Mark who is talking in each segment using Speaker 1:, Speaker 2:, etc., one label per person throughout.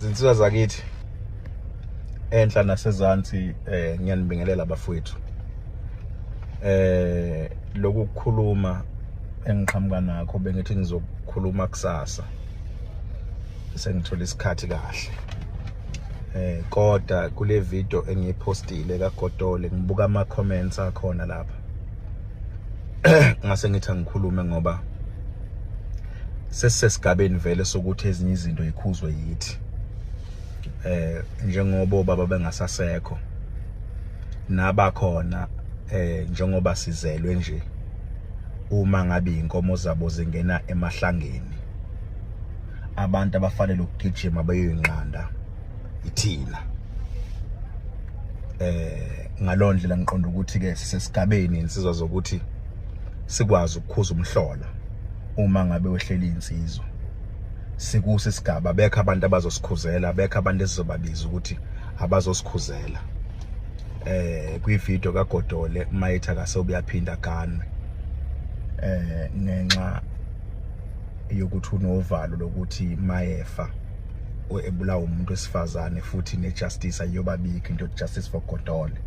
Speaker 1: Zinsizwa zakithi enhla nasezansi, ngiyanibingelela bafowethu. Lokhu kukhuluma engiqhamuka nakho bengithi ngizokukhuluma kusasa sengithola isikhathi kahle. Kodwa kule video engiyipostile kaGodole ngibuka ama comments akhona lapha, ngase ngithi angikhulume ngoba sesisesigabeni vele sokuthi ezinye izinto ikhuzwe yithi, njengoba obaba bengasasekho nabakhona, njengoba sizelwe nje, uma ngabe inkomo zabo zingena emahlangeni, abantu abafanele ukugijima beyoyinqanda ithina. Ngaloo ndlela ngiqonda ukuthi ke sisesigabeni insizwa zokuthi sikwazi ukukhuza umhlola uma ngabe wehleli insizwa. Sikuso isigaba, bekho abantu abazosikhuzela, bekho abantu esizobabiza ukuthi abazosikhuzela. Kwi-video kaGodole mayethi akase uyaphinda aganwe ngenxa yokuthi unovalo lokuthi mayefa ebulawa umuntu wesifazane, futhi ne-justice ayiyobabikho into justice for Godole.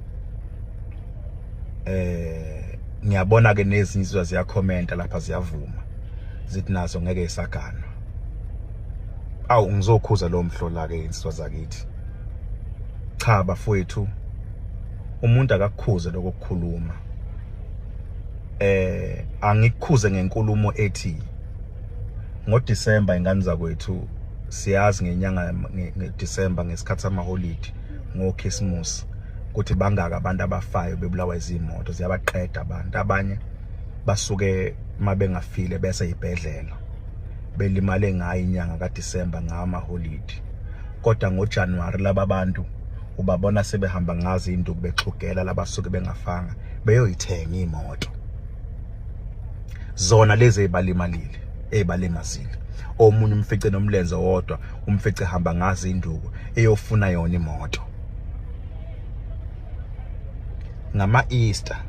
Speaker 1: Ngiyabona ke nezinye izizwa ziyakhomenta lapha, ziyavuma, zithi nazo ngeke isaganwa. Awu, ngizokhuza lo mhlola ke insizwa zakithi. Cha bafowethu, umuntu akakukhuze lokho kukhuluma. Angikukhuze ngenkulumo ethi ngoDisemba, ingane zakwethu, siyazi ngenyanga ngeDisemba ngesikhathi samaholidi ngoChristmas ukuthi bangaka abantu abafayo bebulawa izimoto, ziyabaqeda abantu. Abanye basuke mabengafile bese ibhedlela belimale ngayo inyanga kaDisemba ngamaholidi, kodwa ngoJanuary laba bantu ubabona sebehamba ngazi induku bexhugela labasuke bengafanga beyoyithenga imoto zona lezi ezibalimalile ezibalimazile. Omunye umfice nomlenze wodwa, umfice hamba ngazi induku eyofuna yona imoto. Ngama Easter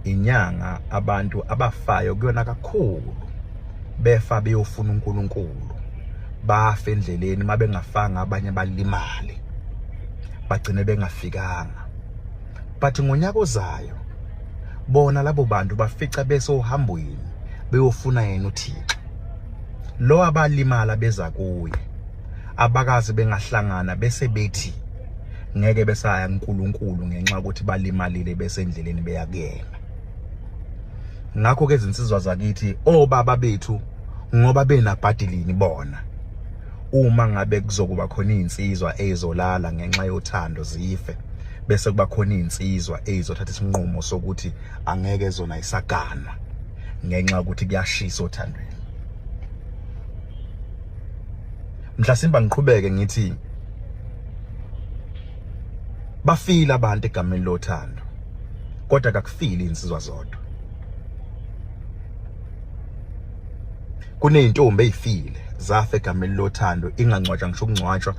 Speaker 1: inyanga abantu abafayo kuyona kakhulu, befa beyofuna uNkulunkulu, bafa endleleni mabengafanga, abanye balimale bagcine bengafikanga. But ngonyaka ozayo bona labo bantu bafica bese ohambweni beyofuna yena uThixo lo abalimala beza kuye, abakazi bengahlangana bese bethi ngeke besaya kuNkulunkulu ngenxa ukuthi balimalile bese endleleni beya kuyena. Ngakho ke izinsizwa zakithi, obaba bethu ngoba benabhadilini bona, uma ngabe kuzokuba khona izinsizwa ezolala ngenxa yothando zife, bese kuba khona izinsizwa ezizothatha isinqumo sokuthi angeke zona isaganwa ngenxa yokuthi kuyashisa othandweni. Mhlasimba ngiqhubeke ngithi bafile abantu egameni lothando, kodwa kakufili insizwa zodwa. Kuneyintombi ezifile zafa egameni lothando, ingangcwatshwa ngisho ukungcwatshwa,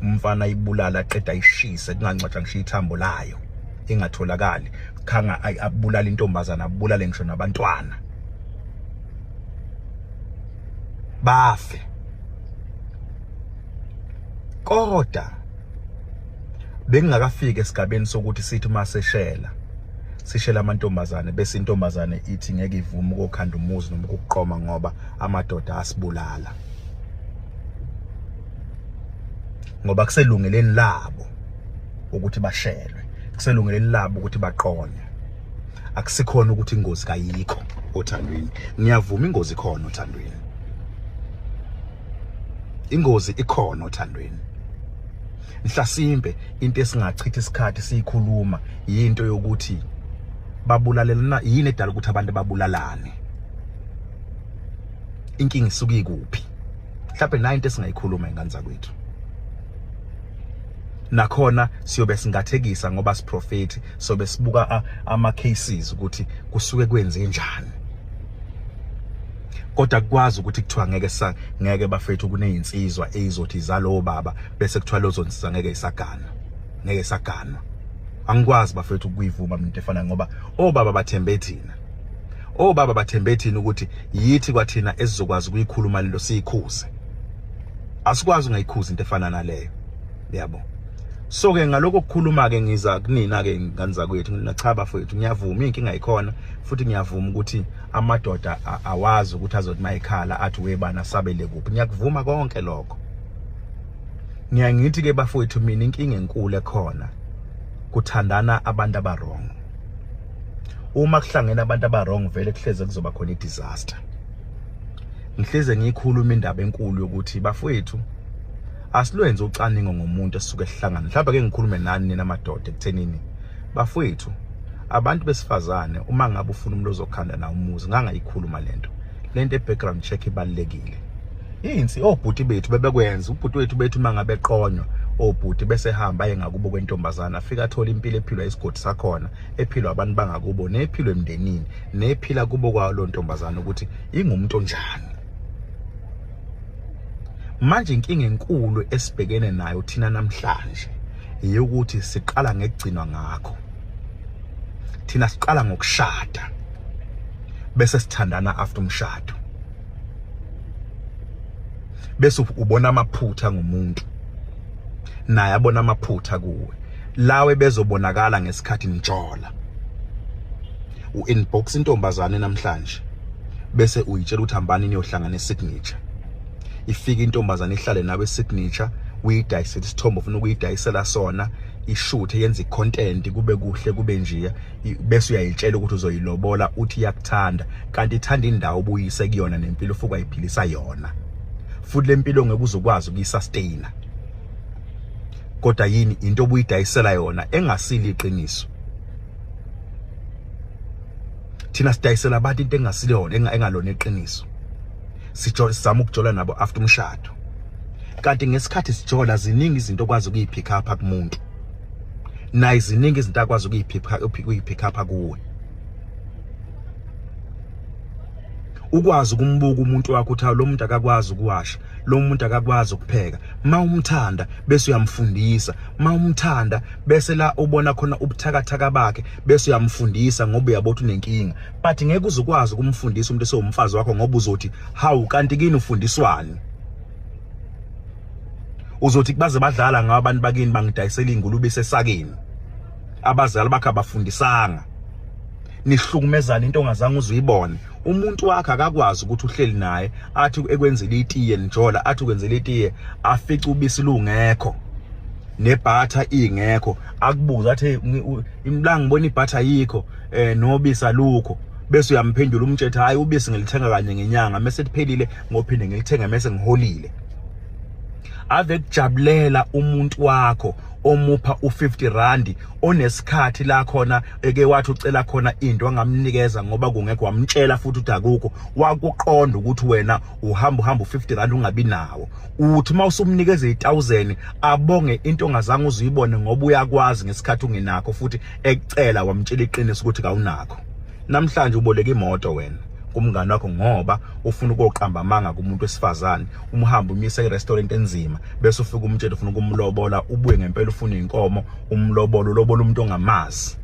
Speaker 1: umfana ayibulala aqeda ayishise, kungangcwatshwa ngisho ithambo layo, ingatholakali. Khanga abulala intombazana, abulale ngisho nabantwana bafe. Kodwa bengingakafiki esigabeni sokuthi sithi uma seshela sishela amantombazane bese intombazane ithi ngeke ivume ukukhanda umuzi noma ukuqoma ngoba amadoda asibulala, ngoba kuselungeleni labo ukuthi bashelwe, kuselungeleni labo ukuthi baqonywe. Akusikhona ukuthi ingozi kayikho othandweni, ngiyavuma ingozi ikhona othandweni, ingozi ikhona othandweni. Mhlasimbe into esingachitha isikhathi siyikhuluma yinto yokuthi babulalelana yini edala ukuthi abantu babulalane, inkinga isuke ikuphi. Mhlawumbe nayo into esingayikhuluma ingane zakwethu, nakhona siyobe singathekisa ngoba siprofeti, sobe sibuka ama cases ukuthi kusuke kwenze njani, kodwa kukwazi ukuthi kuthiwa ngeke sa ngeke bafethu kunezinsizwa ezizothi zalowo baba bese kuthiwa lezo nsizwa ngeke isagana, ngeke isaganwa. Angikwazi bafethu ukuyivuma mina into efana, ngoba obaba bathembe thina, obaba bathembe thina ukuthi yithi kwathina esizokwazi ukuyikhuluma lento siyikhuze. Asikwazi ungayikhuza into efana naleyo, yabo. So ke ngalokho kukhuluma ke ngiza kunina ke ngane zakwethu, ngina cha bafowethu, ngiyavuma inkinga ikhona, futhi ngiyavuma ukuthi amadoda awazi ukuthi azothi mayikhala athi webana sabele kuphi. Ngiyakuvuma konke lokho. Ngiyangithi ke bafowethu, mina inkinga enkulu ekhona kuthandana abantu abarong. Uma kuhlangene abantu abarong vele kuhleze kuzoba khona i-disaster. Ngihleze ngiyikhuluma indaba enkulu yokuthi bafowethu asilwenze ucaningo ngomuntu esisuke sihlangana. Mhlawumbe ke ngikhulume nani nina madoda ekuthenini bafowethu, abantu besifazane, uma ngabe ufuna umuntu ozokhanda na umuzi, ngangayikhuluma lento lento e-background check ibalulekile. Insi obhuti bethu bebekwenza, ubhuti wethu bethu uma ngabe eqonywa obhuti bese hamba aye ngakubo kwentombazana, afika athola impilo ephilwa isigodi sakhona, ephilwa abantu bangakubo, nephilwa emndenini, nephila kubo kwalo ntombazana, ukuthi ingumuntu onjani. Manje inkinga enkulu esibhekene nayo thina namhlanje eyokuthi siqala ngekugcinwa ngakho. Thina siqala ngokushada bese sithandana after umshado, bese ubona amaphutha ngomuntu, naye abona amaphutha kuwe, lawe bezobonakala ngesikhathi nijola. U-inbox intombazane namhlanje bese uyitshela ukuthi hambani niyohlangana e-Signature. Ifike intombazane ihlale nawe e-Signature, uyidayisele isithombe ufuna ukuyidayisela sona, ishuthe, yenze i-content, kube kuhle kube njiya, bese uyayitshela ukuthi uzoyilobola, uthi iyakuthanda, kanti ithanda indawo obuyise kuyona nempilo ofuka ayiphilisa yona, futhi le mpilo ngeke uzokwazi ukuyisustain. Kodwa yini into obuyidayisela yona engasili iqiniso? Thina sidayisela abantu into engasile yona, engalona iqiniso. Sizama ukujola nabo after umshado, kanti ngesikhathi sijola ziningi izinto okwazi ukuyipick up kumuntu, naye ziningi izinto akwazi ukuyipick up kuwe. Ukwazi ukumbuka umuntu wakho ukuthi lo muntu akakwazi ukuwasha, lo muntu akakwazi ukupheka. Ma umthanda bese uyamfundisa, ma umthanda bese la ubona khona ubuthakathaka bakhe bese uyamfundisa, ngoba uyabona ukuthi unenkinga. But ngeke uzukwazi ukumfundisa umuntu esewumfazi wakho, ngoba uzothi hawu, kanti kini ufundiswani? Uzothi baze badlala ngawo abantu bakini, bangidayisela ingulube esesakeni, abazali bakhe abafundisanga. Nihlukumezana into ongazange uzuyibone. Umuntu wakhe akakwazi ukuthi uhleli naye athi ekwenzele itiye, nijola, athi ukwenzele itiye, afice ubisi lungekho nebhatha ingekho, akubuza athi imla ngibona ibhatha yikho nobisi alukho, bese uyamphendula umtshethe, hayi, ubisi ngilithenga kanye ngenyanga, mase liphelile ngophinde ngilithenga mase ngiholile. Ave kujabulela umuntu wakho omupha u50 rand, onesikhathi la khona eke wathi ucela khona into angamnikeza ngoba kungekho, wamtshela futhi ukuthi akukho, wakuqonda ukuthi wena uhamba uhamba u50 rand ungabi nawo. Uthi uma usumnikeza i1000 abonge into ongazange uzuyibone, ngoba uyakwazi ngesikhathi ungenakho futhi ekucela wamtshela iqiniso ukuthi kawunakho. Namhlanje uboleka imoto wena kumngani wakho ngoba ufuna ukuqamba amanga kumuntu wesifazane, umhambe umise e-restaurant enzima, bese ufika umtshela ufuna ukumlobola, ubuye ngempela ufuna inkomo umlobola, ulobola umuntu ongamazi,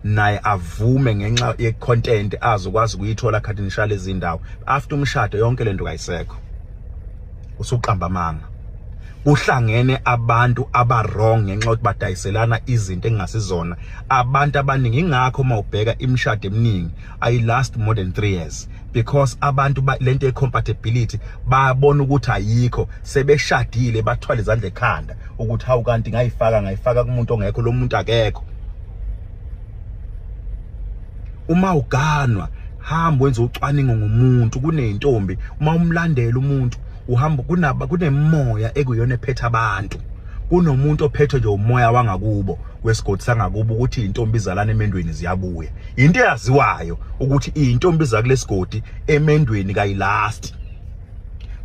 Speaker 1: naye avume ngenxa ye-content azokwazi ukuyithola khathi nishala izindawo. After umshado yonke lento kayisekho, usuqamba amanga. Kuhlangene abantu aba-wrong ngenxa yokuthi badayiselana izinto engasizona abantu abaningi. Ingakho uma ubheka imishado eminingi ayi-last more than 3 years, because abantu lento ye-compatibility bayabona ukuthi ayikho. Sebeshadile bathwala izandla ekhanda ukuthi hawu, kanti ngayifaka kumuntu ongekho, lo muntu akekho. Uma uganwa, hamba wenze ucwaningo ngomuntu. Kuneyintombi, uma umlandela umuntu uhamba kunaba kunemoya ekuyona ephethe abantu. Kunomuntu ophethwe nje umoya wangakubo wesigodi sangakubo, ukuthi intombi izalana emendweni ziyabuya, into eyaziwayo ukuthi intombi zakulesigodi emendweni kayilast.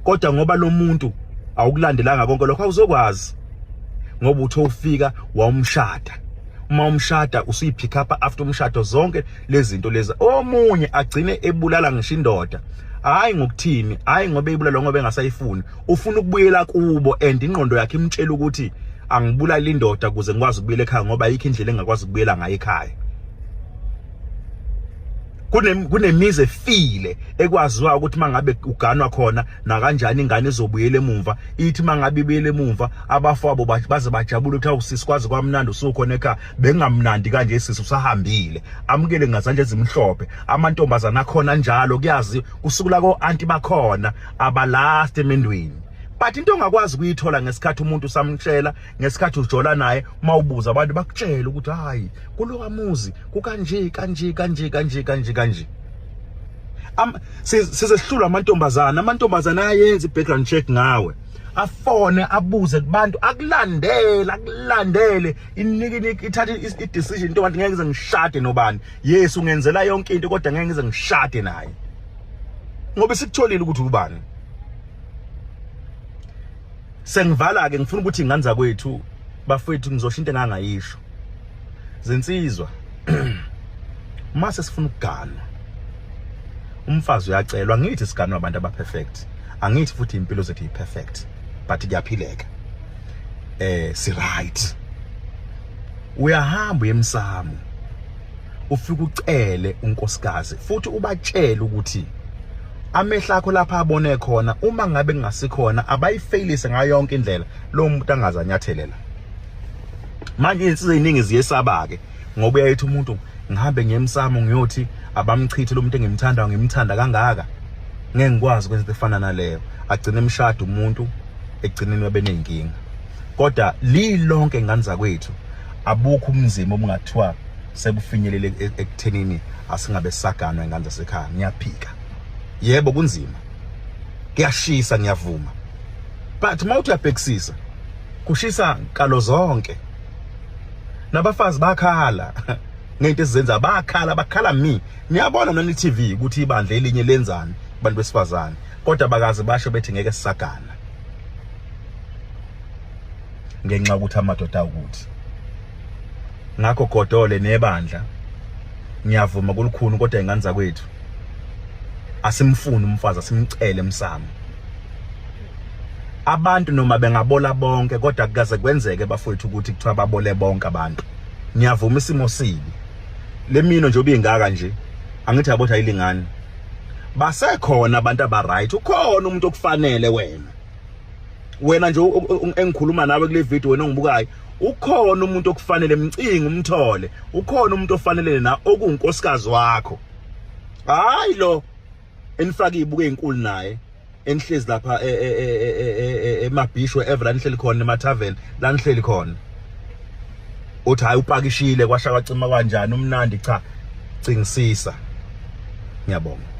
Speaker 1: Kodwa ngoba lo muntu awukulandelanga konke lokho, awuzokwazi, ngoba uthe ufika wawumshada. Uma umshada usuyipick up after umshado zonke lezi zinto lezi. Omunye agcine ebulala ngisho indoda, hayi ngokuthini, hayi ngoba eyibulala ngoba engasayifuni, ufuna ukubuyela kubo, and ingqondo yakhe imtshela ukuthi angibulali indoda ukuze ngikwazi ukubuyela ekhaya, ngoba ayikho indlela engakwazi ukubuyela ngayo ekhaya. Kunemizi efile ekwaziwa ukuthi mangabe uganwa khona nakanjani ingane izobuyela emumva. Ithi mangabe ibuyele emumva, abafowabo baze bajabule ukuthi awusisi, kwazi kwamnandi usukhona ekhaya, bengamnandi kanje sisi usahambile. Amukele ngazandla ezimhlophe amantombazana akhona njalo, kuyazi kusukela ko anti bakhona abalast emendweni. But into ongakwazi ukuyithola ngesikhathi umuntu usamtshela, ngesikhathi ujola naye, uma ubuza abantu bakutshela ukuthi hayi, kulowa muzi kukanje kanje kanje kanje kanje kanje. Size sihlulwa amantombazana. Amantombazana ayenza i-background check ngawe, afone abuze kubantu, akulandele akulandele, inike ithathe i-decision into ngathi ngeke ngize ngishade nobani. Yes, ungenzela yonke into, kodwa ngeke ngize ngishade naye ngoba sikutholile ukuthi ubani. Sengivala ke, ngifuna ukuthi ingane zakwethu, bafowethu, ngizosho into engangayisho. Zinsizwa, mase sifuna ukuganwa, umfazi uyacelwa. Ngithi siganwa abantu aba-perfect, angithi futhi impilo zethu yi-perfect, but kuyaphileka, si right. Uyahamba uyemsamo, ufike ucele unkosikazi, futhi ubatshele ukuthi amehlo akho lapha abone khona, uma ngabe kungasikhona, abayifeyilise ngayo yonke indlela, lo muntu angaze anyathelela. Manje izinsizwa eziningi ziyesaba-ke, ngoba uyayithi umuntu ngihambe ngiyemsamo, ngiyothi abamchithe lo muntu engimthandayo, ngimthanda kangaka, ngeke ngikwazi ukwenza into efana naleyo. Agcine emshada umuntu, ekugcineni babe ney'nkinga. Kodwa lilonke, ngane zakwethu, abukho umzimba obungathiwa sebufinyelele ekuthenini asingabe saganwa. Ingane zasekhaya, ngiyaphika, yebo kunzima, kuyashisa, ngiyavuma, but uma uthi uyabhekisisa, kushisa nkalo zonke. Nabafazi bakhala ngento esizenza, bakhala, bakhala mi niyabona nani TV ukuthi ibandla elinye lenzani kubantu besifazane, kodwa bakaze basho bethi ngeke sisagana ngenxa yokuthi amadoda ukuthi. Ngakho godole nebandla, ngiyavuma kulukhuni, kodwa ingane zakwethu, asimfuni umfazi, asimcele emsamo. Abantu noma bengabola bonke, kodwa kukaze kwenzeke, bafowethu, ukuthi kuthiwa babole bonke abantu. Ngiyavuma isimo sibi, lemino nje obingaka nje, angithi yabo ayilingani, basekhona abantu aba right. Ukhona umuntu okufanele wena, wena nje engikhuluma nawe kule video, wena ongibukayo, ukhona umuntu okufanele, mcinga umthole. Ukhona umuntu ofanele na okunkosikazi wakho, hayi lo enifaka izibuko ezinkulu naye, enihlezi lapha emabhishi, wherever la nihleli khona, emathaveni la nihleli khona, uthi hayi, upakishile, kwasha kwacima kanjani, umnandi. Cha, cingisisa. Ngiyabonga.